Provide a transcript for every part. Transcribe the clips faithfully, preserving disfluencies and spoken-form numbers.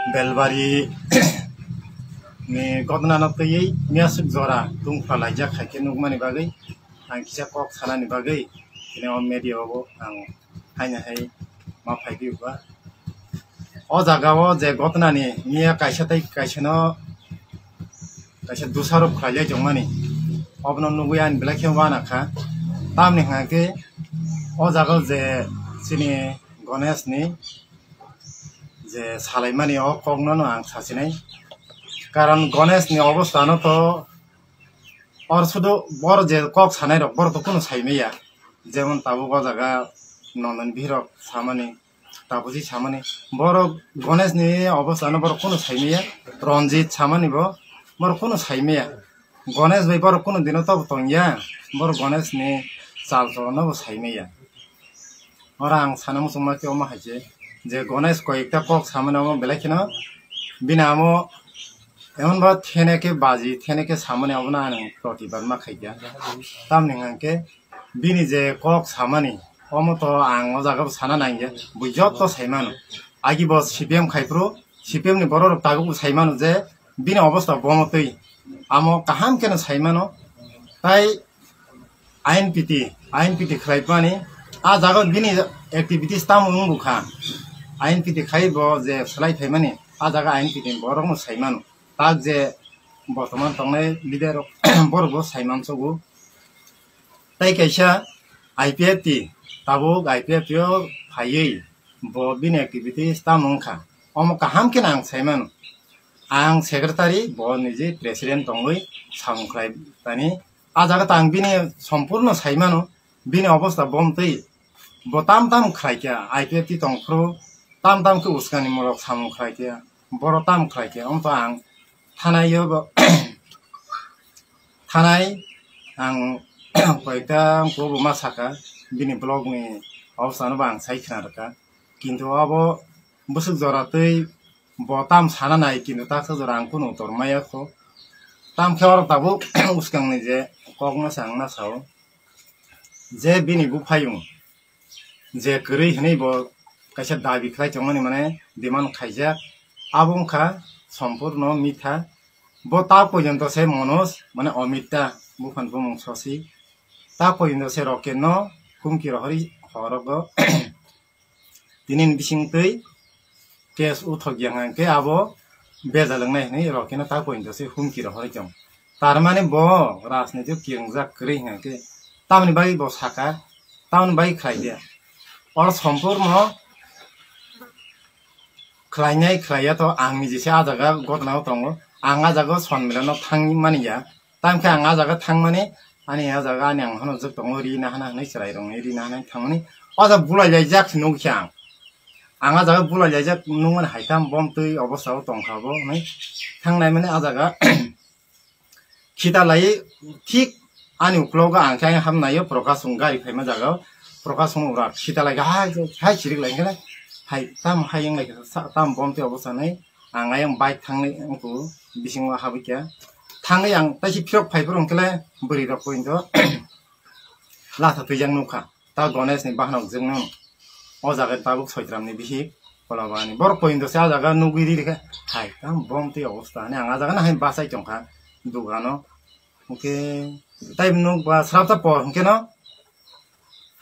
Belbari ni ghotna no twiwi miyaswk jora tungphla laijak hai khe nukmani bagwi ang kisa kok sanani bagwi tini o media o ang haino hai ma phai phiyokha. O jaga o je ghotna ni miya kaisa tei kaisa no kaisa dusarop khlaijak tongmani, obono nugwi ani belai khe uanakha. Tamni hwnkha khe o jaga o je chini Ganesh ni je salaimani o kokno no ang sasinai. Karon Ganesh ni obostha no to or sudu boro je kok sanai rok boro to kunu saimaya. Jemon tabuk o jaga Nondon Bihirok samani, Tapusi samani, borok Ganesh ni obostha no borok kunu saimaya. Ranjit samani bo borok kunu saimaya. Ganesh bai borok kunu dino tobo tongya, borok Ganesh ni chal cholon no bo saimaya. Oro ang sana muchungma khe omo hai se, je Ganesh koi ekta kok samani omo belai kheno bini amo emon ba thene khe baji, thene khe samani obono ang protibad ma khaikha. Tamni hwnkha khe bini je kok samani, omo to ang o jaga bo sana nangya, bo joto sai mano. Agi bo C P M khai phuru, C P M ni borok rok tabuk bo sai mano je bini obostha bomo twi, amo kaham kheno sai mano. Tai I N P T, I N P T khlai mani, a jaga bini activities tamo wng bukha. I N P T khai bo je slai phai mani, a jaga I N P T borok no sai mano. Tak je bortoman tongnai leader rok borok bo sai mansogo. Tai kaisa I P F T, tabuk I P F T o phaiwi bo bini activities tamo wngkha. Omo kaham khe ang sai mano. Ang secretary, bo niji president tongwi samung khlai tani. A jaga tang bini sompurno sai mano, bini obostha bom twi. Bo tam tam khlai kha, I P F T tong phuru tam tam khe uskani mulok samung khlai kha, boro tam khlai kha. Omo to ang thanai o bo, thanai ang koita kubu ma saka, bini blog ni obostha no bo ang sai khna rwkha. Kintu abo bwswk jora twi bo tam sana nai, kintu taksa jora ang kunu utor maya kho. Tam khe oro tabuk uskang ni je kok no sa ang na sao. Je bini buphayung je kwrwi hwnwi bo kaisa dabi khlai tongmani, mane demand khaijak, abo wngkha sompurno mitha. Bo ta pojonto se Manoj, mane Omita, buphani bumung sosi, ta pojonto se Roken no humki rohorwi horogo. Tini ni bising twi case uthok yang hwnkhe abo bejal wngnai hwnwi Roken no ta pojonto se humki rohorwi tong. Tar mane bo rajnitik kiringjak kwrwi hwnkhe tamoni bagwi bo saka, tamoni bagwi khlai dia. Oro sompurno khlainai khlaiya to ang niji se a jaga ghotona o tongo. Ang a jaga o sonmilano thangmani ya. Tamkhe ang a jaga thangmani, ani a jaga ani ang hano jwk tongo, ri nahana hwnwi chwrai rokni ri nahana thangmani. O jaga bulai laijak se nukya ang. Ang a jaga bulai laijak nukmani hai tam bom twi obostha o tongkha bo hwnwi thangnai mani a jaga. Khita lai thik ani uklogo ang khe hamnaio Prokasung gari phaima jaga o Prokasung ura khita lai hai hai chirik lai khe hai tam hai yang lai khe tam bom twi obostha nai ang ayang bike thangnai wngkhu bisingo habwi khe thangwi ang taisi phirok phai phuru hwnkhe le bwrwi rok pointo latha twijak nukha. Ta Ganesh ni bahanok jwknung. O jaga tabuk Soitram ni bihik Kolabani. Borok poindo se a jaga nugwi ri rikha. Hai, tam bom twi obostha. Ani ang a jaga no hai bachai tongkha dugano. Hwnkhe tai nuk ba srapta por hwnkhe no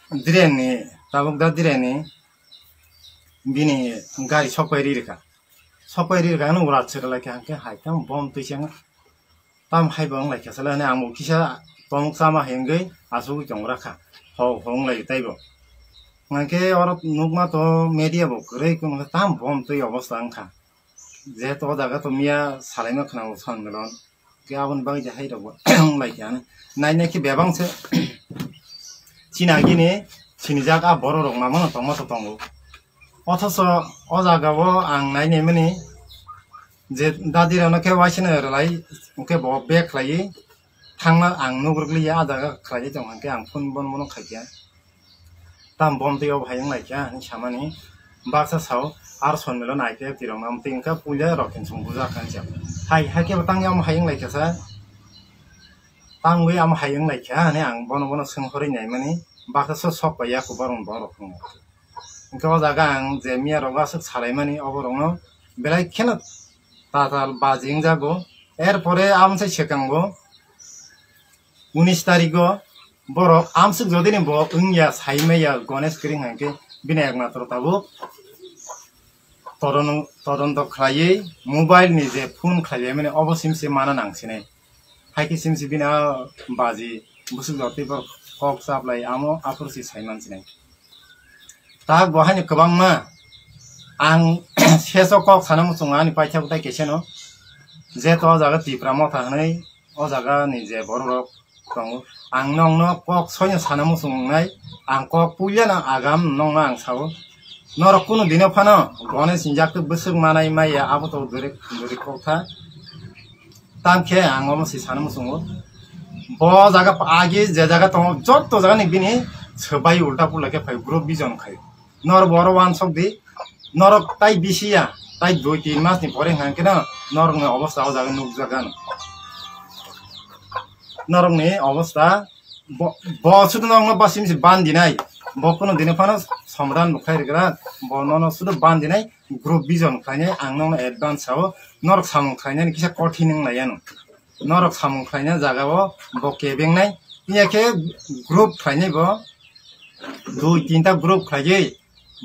Diren ni, tabuk da Diren ni bini gari sokpai ri rikha. Sokpai ri rikha no urat sera lai kha hwnkhe hai tam bom twi se tam hai bo wng lai kha sala hwnwi ang bo kisa tong chama hai wngwi asugwi tong rakha. Ho, ho wng lai taibo. Hwnkhe oro nukma to media bo kwrwi kunu tam bom twi obostha wngkha. Jehetu o jaga to miya salaima khna o Sonmilon. Khe aboni bagwi je hai rok bo wng lai kha hwnwi. Naina khe bebang se chini agini sinijak a borok rok mama no tongma to tongo. Othoso o jaga o ang nainai mani je dadi rano khe waisano rwlai, hwnkhe bo bag khlaiwi thangna ang nugrwk liya, a jaga khlaiwi tong hwnkhe ang phone bono bono khaikha. Tam bom twi obo hai wng lai kha hinwi samani baksa sao, ar Sonmilon I P F T rok no twi wngkha puila rok hinsong buja kha hinwi sa. Hai, hai khe bo tang ya omo hai wng lai kha sa. Tangwi omo hai wng lai kha hinwi ang bono bono swng horwi naimani baksa so sok pai ya khe borok borok phungo. Hwnkhe o jaga ang je miya rok aswk salaimani obo rok no belai kheno tatal baji wngjago. Erpore amsai swkango unis tarigo borok amswk jodini bo wngya saimaya Ganesh kwrwng hwnkhe bini ekmatro tabuk toron-, todonto khlaiwi mobile ni je phone khlailaimani obo simse mana nangsinai. Haikhe simse bini a baji bwswk jotwi borok kok chaplai amo aphuru se saimansinai. Tak bo haino kwbangma ang seso kok sana muchungo ani paithago tai keseno je to o jaga Tipra Motha hwnwi o jaga ni je borok rok tongo. Ang nokno kok soino sana muchung wngnai, ang kok puilano agam nokno ang sao. Norok kunu dino phano Ganesh sinjak tei bwswk manai maya abo to duri, duri kok tha. Tamkhe ang omo se sana muchungo. Bo jaga agi je jaga tongo, jotto jaga ni bini swbai ulta pulta khe phai group vision khai. Norok bo oro wansok di, norok tai bisi ya, tai dui tin mas ni pore hwnkhe no norok ni obosta o jaga nukjagano. Norok ni obosta bo, bo sudu norok no basim si bandinai, bo kuno dini phano somadan bo khai rwgra, bo nono sudu bandinai group vision khlainai ang nono advance sao, norok samung khlainani kisa kothin wng lai ano. Norok samung khlaina jaga o bo kebengnai, iya khe group khlainai bo dui tinta group khlaiwi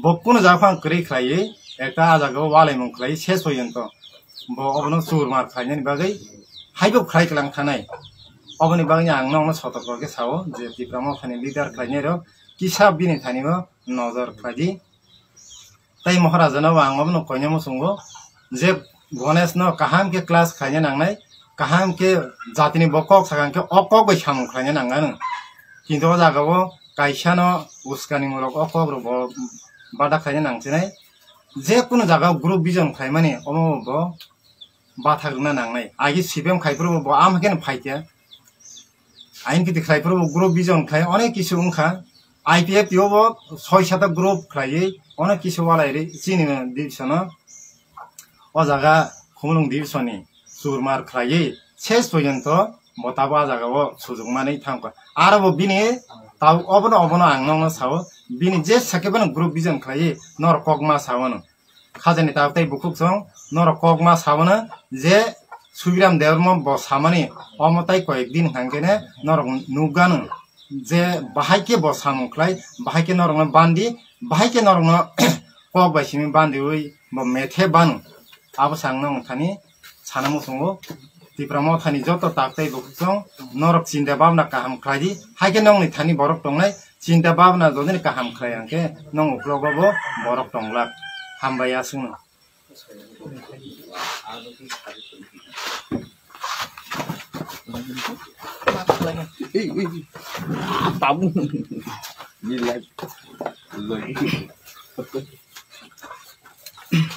bo kuno jaga phano kwrwi khlaiwi ekta a jaga o walaimung khlaiwi ses poyonto bo obono churmar khlainani bagwi haibo khlai kwlang thanai. Oboni bagwi ang nokno sotorko khe sao je Tipra Mothani leader khlainai rok kisa bini thani o nojor khlai di. Tai Maharaja no ang obono koina muchungo je Ganesh no kaham khe class khaina nangnai, kaham khe jati ni bo kok sakang khe o kok bai samung khlaina nangnai. Kintu o jaga o kaisa no uskani mulok o kok rok bo bada khaina nangsinai. Je kunu jaga o group vision khlaimani omo bo bathak rwna nangnai. Agi C P M khai phuru bo am khe no phaikya. Ain kiti khlai phuru bo group vision khlai onek kisu wngkha. I P F T o bo soi sata group khlaiwi onek kisu walai ri chini division o. O jaga Khumulwng division ni churmar khlaiwi ses porjonto bo tabo a jaga o sujukmani thangkha. Aro bo bini tabo obono, obono ang nokno sao. Bini je sakhe bono group vision khlaiwi norok kokma sao no. Khajani tabuk tei bukhuk song norok kokma sabono je Subiram Debbarma bo samani omo tai koyek din hwnkhe ne norok nukgano je bahai khe bo samung khlai, bahai khe norokno bandi, bahai khe norokno kok bai simi bandiwi bo methe banu. Abo sa ang nokno thani sana muchungo. Tipra Mothani joto tak tei bukhuk song norok chinta bhabna kaham khlai di. Hai khe nokni thani borok tongnai chinta bhabna jodini kaham khlai hwnkhe nok uklogo bo borok tonglak. Hambai aswkno.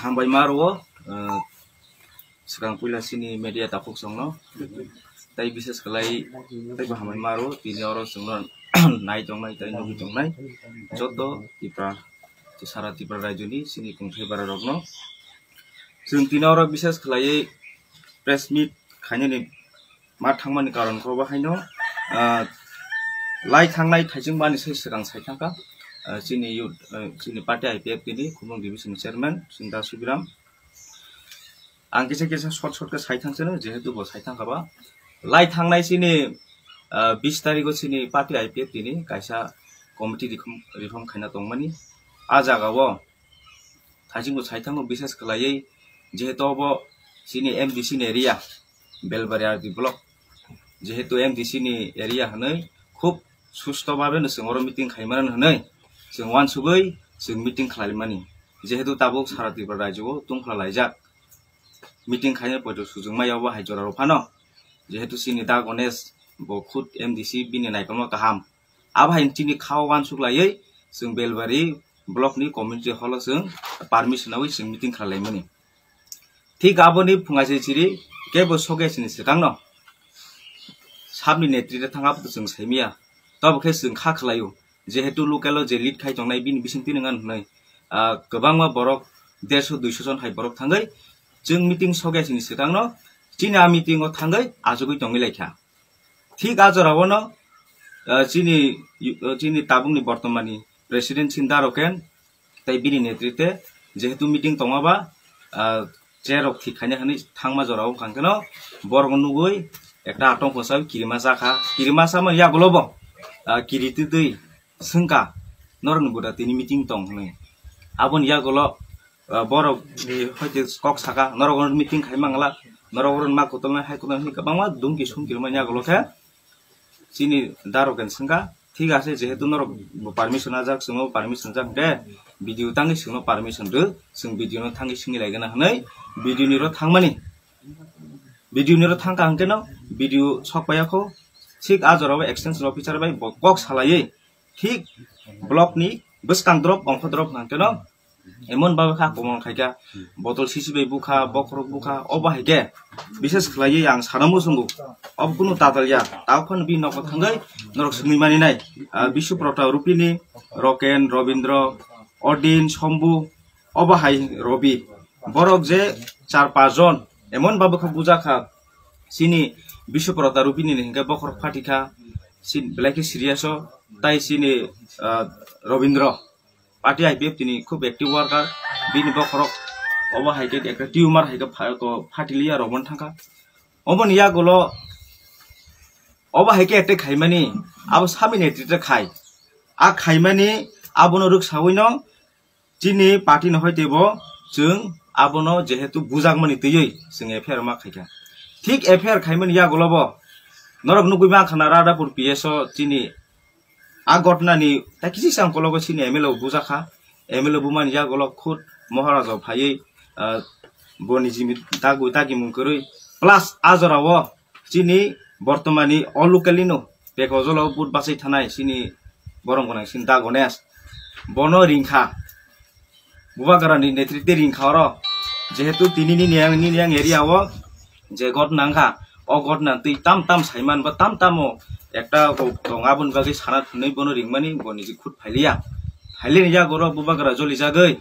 Hambai ma rwo, eh, swkang puila chini media takhuk songno. Tai bises khlai teibo hambai ma rwo, tini oro chwngno nai tongnai, tai nugwi tongnai. Joto Tipra, sara Tipra rajyoni chini kongthai bara rokno. Chwng tini oro bises khlaiwi press meet khainani ma thangmani karon khe bo haino, ah, lai thangnai thaichung bani sai swkang sai thangkha. Ah, chini youth, ah, chini party I P F T ni Khumulwng division chairman Sinda Subiram. Ang kisa kisa short short khe sai thang sino, jehetu bo sai thang kha ba. Lai thangnai chini, ah, bis tarikh o chini party I P F T ni kaisa committee reform, reform khaina tongmani. A jaga o thaichung bo sai thango, bises khlaiwi jehetu obo chini M D C ni area, Belbari R D block, jehetu M D C ni area hwnwi khub susto bhabe no chwng oro meeting khaimani hwnwi chwng uansugwi chwng meeting khlaimani, jehetu tabuk sara Tripura rajyo o tungphla laijak meeting khaina poito sujukma ya obo hai jora rok phano, jehetu chini da Ganesh bo khud M D C bini naikolma kaham. Abo hai chini kha o uansuk laiwi chwng Belbari block ni community hall o chwng permission nawi chwng meeting khlai laimani. Thik aboni phunga se chiri kebo sokya chini swkang no sabni netrite thang abo to chwng saimaya. Tobo khe chwng kha khlai o, jehetu local o je lead khai tongnai bini bising tini ngan hwnwi, ah, kwbangma borok derso duiso jon hai borok thangwi chwng meeting sokya chini swkang no chini a meeting o thangwi achugwi tongwi lai kha. Thik a jora o no, ah, chini, ah, chini tabuk ni bortomani president Sinda Roken tei bini netrite jehetu meeting tongma ba, ah, chair rok thik khaina hwnwi thangma jora wngkha, hwnkhe no borok nugwi ekta atong kosa kirima chakha. Kirima chamani yagulo bo, ah, kiri twi twi swngkha, "Norokni buda tini meeting tong," hwnwi. Aboni yagulo, ah, borok ni hoite kok saka, "Norok meeting khai mangla, norok oro ma kotolnai hai kotolnai," hwnwi kwbangma dumki sumki rwmani yagulo khe chini darok en swngkha, "Thik ase, jehetu norok bo permission ajak, chwngno permission jak de, B D O tangwi chwngno permission rw, chwng B D O no thangwi swngwi laigana," hwnwi B D O ni ro thangmani. B D O ni ro thangkha hwnkhe no B D O sok paiya kho, thik a jora o extension officer bai bo kok salaiwi thik block ni bwskang drop, ongkho drop hwnkhe no emon bhabe kha akromon khaikha, botol sisi bai bukha, bokhorok bukha, obo hai khe bises khlaiwi ang sana muchungo, obo kunu tatal ya, tao phano bini nogo thangwi norok swngwi mani nai, ah, Biswaprata Rupini, Roken, Robindro, Odin, Sombu, obo hai Robi, borok je char panch jon emon bhabe kha bujakha, chini Biswaprata Rupini ni hwnkhe bokhorok phatikha, belai khe serious o, tai chini, ah, Robindro. Party I P F tini khub active worker, bini bokhorok obo hai khe ekta tumor hai khe pha-, ko phatiliya rok man thangkha. Oboni yagulo, obo hai khe attack khaimani, abo sami netrite khai. A khaimani abono rwksawi no chini party no hoi teibo chwng abono jehetu bujakmani twiwi chwng F I R ma khaikha. Thik F I R khaimani yagulo bo norok nugwi mankha na Radhapur P S o chini a ghotna ni ta kisi sangkologo chini M L A bo bujakha. M L A bumani yagulo khud Maharaja phaiwi, ah, boni jimi dagwi dagimung kwrwi. Plus a jorao chini bortomani o locally no beko jolo vote bachai thanai chini borom gwnang chini Da Ganesh. Bono ringkha. Bubagra ni netrite ringkha oro. Jehetu tini nini yang, nini yang area o je ghotna wngkha, o ghotna twi tam tam saiman ba tam tamo ekta rok tong aboni bagwi sana thwnwi bono ringmani bo niji khud phailiya. Phailini yago oro Bubagra jolijagwi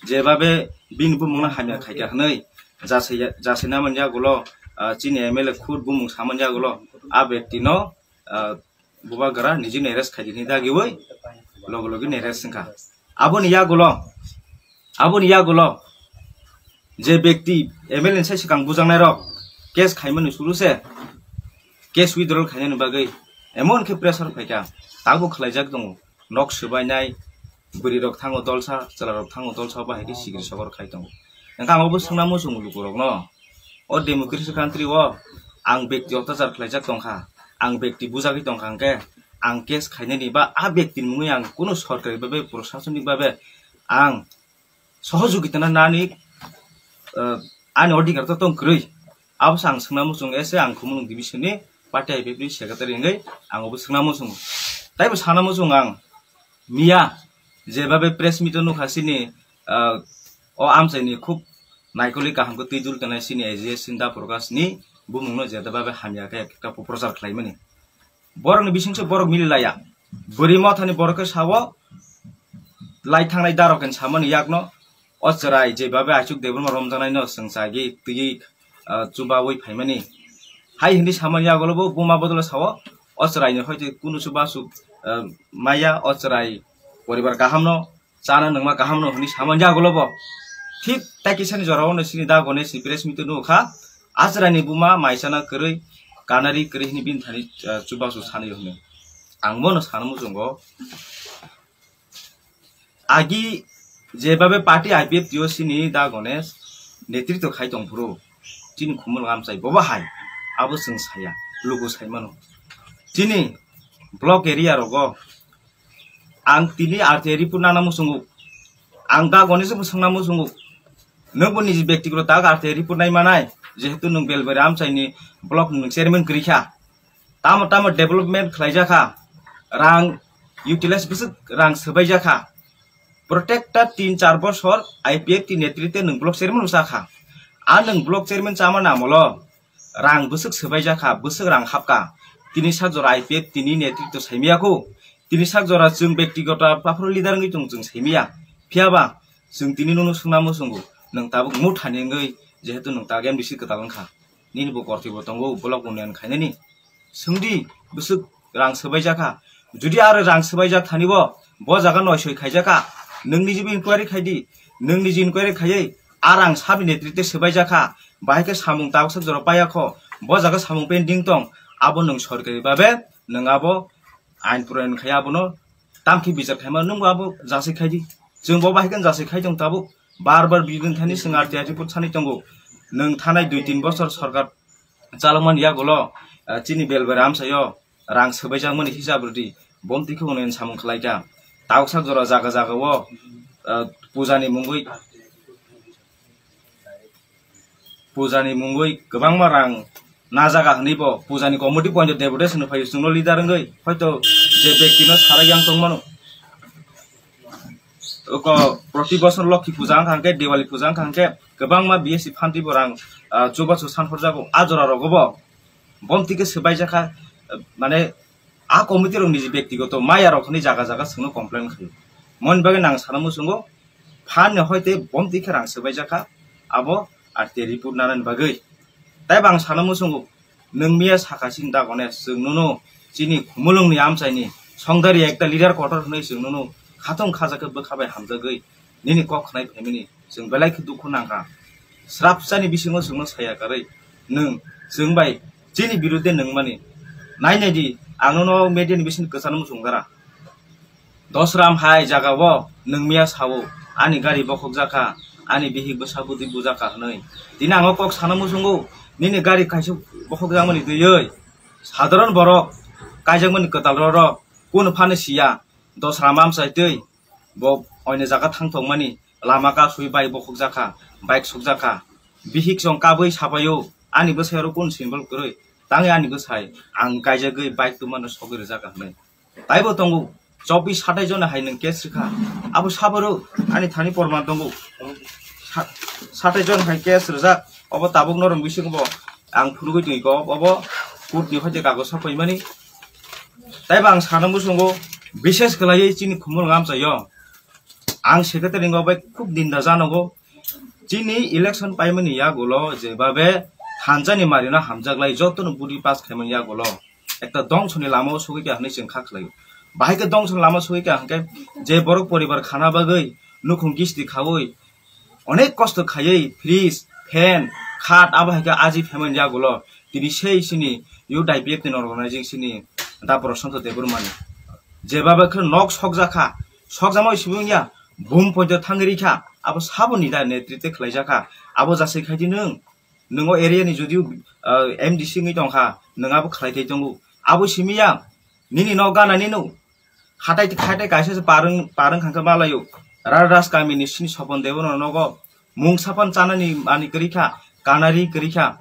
jebabe bini bumungno hamya khaikha hwnwi jasaiya-, jasainamani yagulo, ah, chini M L A khud bumung samani yagulo a bektino, ah, Bubagra nijini arrest khaidi hwnwi dagiwi logi logi ni arrest wngkha. Aboni yagulo, aboni yagulo je bekti M L A ni sai swkang bujaknai rok case khaimani suru se case withdrawal khainani bagwi emon khe pressure phaikha, tabuk khlaijak tongo, nok swbainai, bwrwi rok thango dolsa, chwla rok thango dolsa, bahai khe sikiri sokor khai tongo. Hwnkhe ang obo swngna muchungo luku rokno, o democracy country o ang bekti otyachar khlaijak tongkha, ang bekti bujagwi tongkha hwnkhe ang case khainani ba a bekti ni mungwi ang kunu sorkari babe, prosasonik babe ang sohojogita na nani, ah, ani odhikar to tong kwrwi. Abo se ang swngna muchungo, ese ang Khumulwng division ni party I P F ni secretary hwnkhe ang obo swngna muchungo. Taibo sana muchungo ang miya jebabe press meet o nukha chini, ah, o amchaini khub naikoli kaham khe twi dul kanai chini A G S Sinda Prakash ni bumungno jebabe hamya khe ekta prochar khlaimani. Borokni bisingso borok mili laya. Bwrwi mothani borok khe sao, lai thangnai darok khe samani yakno, o chwrai jebabe Aichuk Debbarma romjaknaino chwng chagwi twiwi, ah, chubawi phaimani. Hai hwnwi samani yagulo bo buma bodolo sao, o chwraini hoite kunu chubachu, ah, maya, o chwrai poribar kahamno, chana nungma kaham no hwnwi samani yagulo bo. Thik tai kisani jorao no chini Da Ganesh ni press meet o nukha. Achwraini buma mai chana kwrwi, kanari kwrwi hwnwi bini thani, ah, chubachu sanwi hwnwi. Ang bono sana muchungo. Agi jebabe party I P F T O C ni Da Ganesh netritw khai tong phuru. Chini Khumulwng amchai bobo hai. Abo chwng saya. Luku saimano. Chini block area rogo ang tini R T I report nana muchungo. Ang Da Ganesh bo swngna muchungo. Nwng bo niji bektigoto tak R T I report nai manai, jehetu nwng Belbari amchaini block ni nwng chairman kwrwi kha. Tamo tamo development khlai jakha, rang utilize bwswk rang swbai jakha. Protekta tin char bosor I P F T netrite nwng block chairman wngsa kha. A nwng block chairman chamani amolo rang bwswk swbai jakha, bwswk rang hapkha. Tini sak jora I P F T ni netrito saimiyakho. Tini sak jora chwng bektigoto aphuru leader wngwi tong chwng saimiya. Phiyaba chwng tini nono swngna muchungo, nwng tabuk muthani wngwi, jehetu nwng tabuk M D C kwtal wngkha. Nini bo kortoi bo tongo, block unnayan khainani. Swngdi, bwswk rang swbai jakha. Judi aro rang swbai jak thani bo, bo jaga noisoi khaijak kha. Nwng niji bo inquiry khaidi. Nwng niji inquiry khaiwi A rang sabni netrite swbaijak kha, bahai khe samung tabuksa jora paiya kho, bo jaga samung pending tong, abo nwng sorkari babe nwng abo ain proyon khai abono tamkhe bichar khaima nwngbo abo jasai khai di. Chwng bo bahai khe jasai khai tong tabuk, bar bar bidin thani chwng R T I report sani tongo, nwng thanai dui tin bosor sorkar chalokmani yagulo, ah, chini belbari amchaio rang swbaijakmani hisab rwdi, bomtwi khe unayan samung khlaikha. Tabuksa jora jaga jagao, ah, pujani mungwi, pujani mungwi kwbangma rang najaga hwnwi bo pujani committee point of deputation phai chwngno leader wngwi hoito je bektino sarai yang tongmano. Oko proti bosor Lokhi puja wngkha hwnkhe, Diwali puja wngkha hwnkhe kwbangma B S C phanti bo rang, ah, chubachu san horjago. A jora rogo bo bomtwi khe swbaijak kha, mane a committee rok niji bektigoto maya rok hwnwi jaga jaga chwngno complain khaio. Moni bagwi nang sana muchungo phan ni hoite bomtwi khe rang swbaijak kha abo R T I report nanani bagwi. Tai bang sana muchungo nwng miya saka sin dagone chwng nono chini Khumulwng ni amchai ni songdari ekta leader kotor hwnwi chwng nono khatung khajakhe bwkha bai hamjagwi nini kok khnai phaimani chwng belai khe dukhu nangkha. Srapsani bisingo chwngno saya karwi nwng chwng bai chini birudde nwngmani. Nai nai di, ang nono media ni bising kwchano muchung dara. Dosram hai jaga o nwng miya sao, ani gari bokhok jakha, ani bihik bwsa budi bujakha hwnwi. Tini ang o kok sana muchungo, nini gari kaisa bokhok jakmani twiwi sadharon borok kaijakmani kwtal rok kunu phano siya. Dosra mamsai twi bo oine jaga thang thokmani lama kasui bike bokhok jakha, bike suk jakha. Bihik chong kabui sapaio, ani bwsai oro kun symbol kwrwi, tangwi ani bwsai ang kaijagwi bike twmano sogwi rwjak hwnwi. Taibo tongo, chobbish satai jona hai nwng case rwkha. Abo saboro ani thani porman tongo. Sa-, satai jon hai case rwjak, obo tabuk norok bisingo bo ang phunugwi tongwi kok, obo court ni hoite kagoz sapaimani. Taibo ang sana muchungo, bishes kwlaiwi chini Khumulwng amchaio ang secretary wngwi bai khub ninda janogo. Chini election paimani yagulo jebabe thansa ni marino hamjaklai jotono budi pass khaimani yagulo ekta dongsoni lama o sogwi kha hwnwi chwng kha khlaio. Bahai khe dongsoni lama o sogwi kha hwnkhe je borok poribar khana bagwi nukhung kisti khaui onek kosto khaiwi fridge, fan, khat abo hai khe aji phaimani yagulo tini sei chini U D I P F ni organizing chini da Prashanto Debbarma ni jebabe khe nok sokjakha, sokjakma sibung ya bum poito thangwi rikha, abo saboni da netrite khlaijakha, abo jasai khaidi nwng. Nwng o area ni jodi, ah, M D C wngwi tongkha, nwng abo khlai thai tongo. Abo simi ya, nini nok gana nino. Hatai, hatai kaisa se parwng, parwng kha khe malaio. Rar ras kami ni sini Sopon Debo no nogo. Mung sapan chanani mani kwrwi kha, kanari kwrwi kha.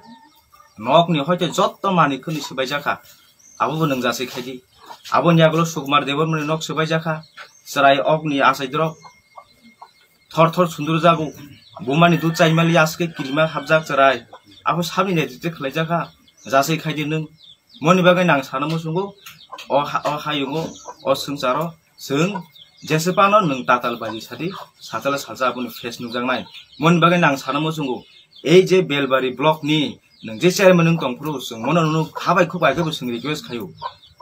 Nok ni hoite jotto mani khuni swbai jakha. Abo bo nwng jasai khaidi. Abo ni yagulo Sukumar Debbarma ni nok swbai jakha. Chwrai ok ni achai dorok. Thor thor sundur jago. Bumani dud chaimali aske kirima hapjak chwrai. Abo sabni netrite khlai jakha. Jasai khaidi nwng. Moni bagwi nang sana muchungo. O ha-, o hayungo, o swngcharo, chwng jese pano nwng tatal baji sadi, satala salsa aboni face nukjaknai. Moni bagwi nang sana muchungo. Ei je Belbari block ni nwng je chairman nwng tongphuru, chwng mono nwng khabai khubai khe bo chwng request khaio.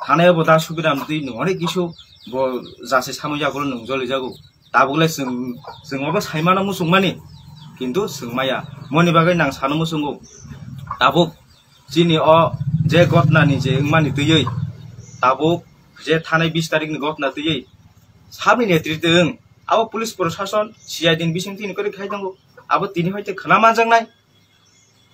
Thanai bo da Subiram twi nwng onek kisu bo jasai samung yagulo nwng joli jago. Tabuk le chwng, chwng obo saimano muchungmani, kintu chwng maya. Moni bagwi nang sano muchungo. Tabuk chini o je gotna ni je wngmani twiwi, tabuk je thanai bis tarik ni gotna twiwi sabni netrite wng, abo police prosason C I D ni bising tini kwrwi khai tongo. Abo tini hoite khna manjaknai.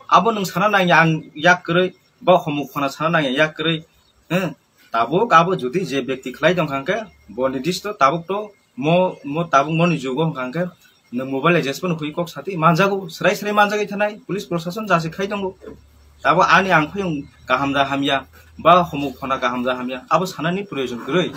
Abo nwng sana nangya ang yak kwrwi, ba homuk phana sana nangya yak kwrwi. Heh, tabuk abo jodi je bekti khlai tong kha hwnkhe, bo nirdisto tabuk to mo, mo tabuk moni jugo hwnkha hwnkhe, nwng mobile jesbo no hui kok sati manjago, srai srai manjagwi thanai, police prosason jasi khai tongo. Tabuk ani ang phuyung kaham da hamya, ba homuk phana kaham da hamya, abo sanani proyojon kwrwi.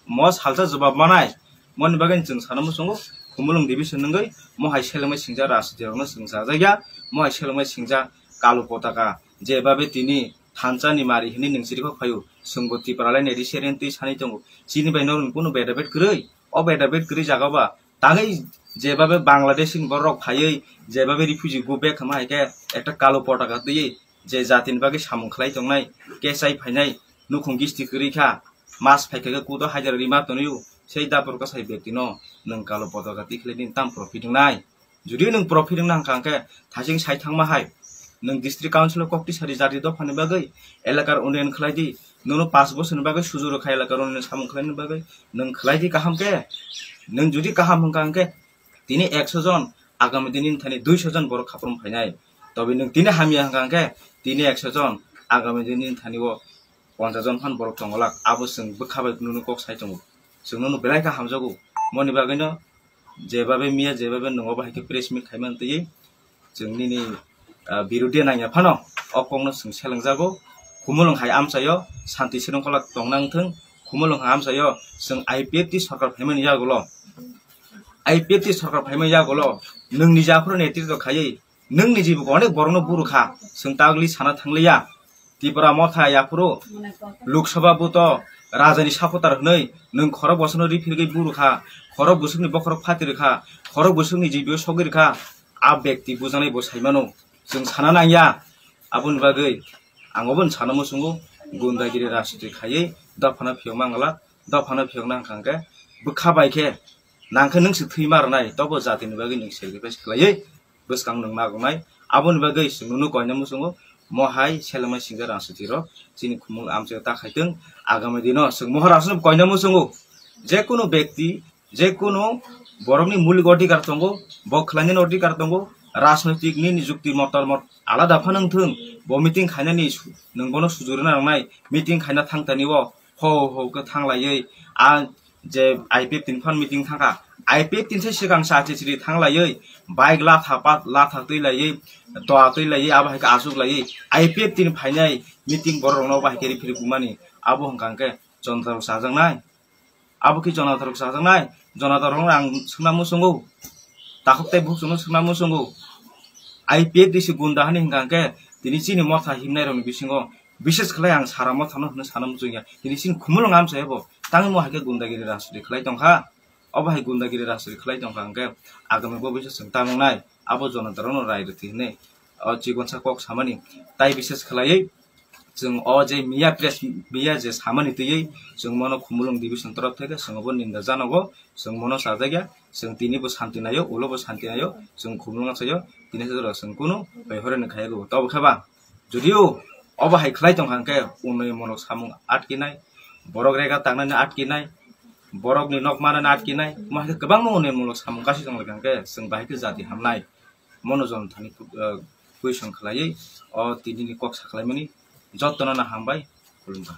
Mo salsa jobab manai, moni bagwi chwng sana muchungo, Khumulwng division nwngwi, mo hai selengmai singja rajniti rokno chwng chajakya, mo hai selengmai singja kalu potaka, jebabe tini thansa ni mari hinwi nwng chirikhok phaio, chwngbo Tripura lai nai risi rentwi sanwi tongo. Chini bai norokni kunu beda bet kwrwi? O beda bet kwrwi jaga ba tangwi jebabe Bangladesh ni borok phaiwi jebabe refugee go back hwnma hai khe ekta kalo potaka twiwi je jatini bagwi samung khlai tongnai, kechai phainai, nukhung gisti kwrwi kha, mas phai kha khe kudo hajar rima tonwi o, sei da borok sai bektino nwng kalo potaka twi khlai nini tam profit wngnai? Jodi nwng profit wngna hwnkha hwnkhe thasing sai thangma hai, nwng district council o kok tisari jati dophani bagwi, elakar unnayan khlai di, nono panch bosorni bagwi suju rwkha elakar unnayan samung khlaina bagwi, nwng khlai di kaham khe. Nwng jodi kaham hwnkha hwnkhe tini ekso jon, agami dini nini thani duiso jon borok khaprum phainai. Tobe nwng tini hamya hwnkha hwnkhe tini ekso jon, agami dini nini thani o ponchas jon phan borok tongolak. Abo chwng bwkha bai nono kok sai tongo. Chwng nono belai kha hamjago. Moni bagwino jebabe miya, jebabe nwng obo hai khe press meet khaimani twi chwng nini, ah, birodhi nangya phano o kokno chwng selengjago. Khumulwng hai amchaio santi srwngkholak tongna wngthwng. Khumulwng hai amchaio chwng I P F T sorkar phaimani yagulo, I P F T sorkar phaimani yagulo nwng niji aphuru netritw khaiwi nwng niji bo onek borokno buru kha, chwng tagli sana thangliya. Tripura motha yaphuru Lok Sabha buto rajani supporter hwnwi nwng khorok bosongno riphirgwi buru kha, khorok bwswkni bokhorok phatiri kha, khorok bwswkni jibio sogwi rwkha. A bekti bujaknai bo saimano, chwng sana nangya. Aboni bagwi ang obono sana muchungo, gundagiri rajniti khaiwi dophano phiyok manglak, dophano phiyokna hwnkha hwnkhe bwkha bai khe nangkhe nwng se thwima rwnai, tobo jatini bagwi nwng sacrifice khlaiwi bwskang nwng nagonai. Aboni bagwi chwng nono koina muchungo, mo hai selengmai singcha rajniti rok chini khumul amchaio ta khaitwng. Agami dino chwng mohor aswk koina muchungo, jekunu bekti, jekunu borokni mulik odhikar tongo, bo khlainani odhikar tongo, rajnoitik nini jukti motor mot alada phano wngthwng, bo meeting khainani su-, nwng bono sujuk rwna nangnai, meeting khaina thang tani o ho ho khe thanglaiwi a je I P F T ni phan meeting thangkha, I P F T ni sai swkang sa chiri thanglaiwi bike latha pat latha twi laiwi toa twi laiwi abo hai khe achuk laiwi I P F T ni phainai meeting borok rokno abo hai khe riphi riphi mani abo hwnkha hwnkhe Jonata rok chajaknai. Abo khe Jonata rok chajaknai. Jonata rok ang swngna muchungo. Takhuk tei bukhuk chwngno swngna muchungo. I P F T se gunda hani hwnkha hwnkhe tini chini motha himnai rokni bisingo bises khlai ang sara motha no hwnwi sana muchungya. Tini chini khumulwng amchaio bo tangwi mo hai khe gundagiri rajniti khlai tongkha. Obo hai gundagiri rajniti khlai tongkha hwnkhe agami bo bisa chwng ta wngnai. Abo Jonata rokno rai rwtwi hwnwi o chikonsa kok samani tai bises khlaiwi chwng o je miya press miya je samani twiwi chwng mono Khumulwng division torof theke chwng obo ninda janogo, chwng mono chajakya, chwng tini bo santi naio, ulo bo santi naio, chwng Khumulwng saio, tini se jora chwng kunu bai horeni khaigo. Tobo khe ba, judio obo hai khlai tongkha hwnkhe unoi monok samung atkinai, borok rega tangnani atkinai, borokni nok manani atkinai, mo hai khe kwbangma unoi monok samung kasi tonglaikha hwnkhe chwng bahai khe jati hamnai. Mono Jonathani, eh, question khlaiwi o tinini kok sakhlaimani jotono no hambai, khulumkha.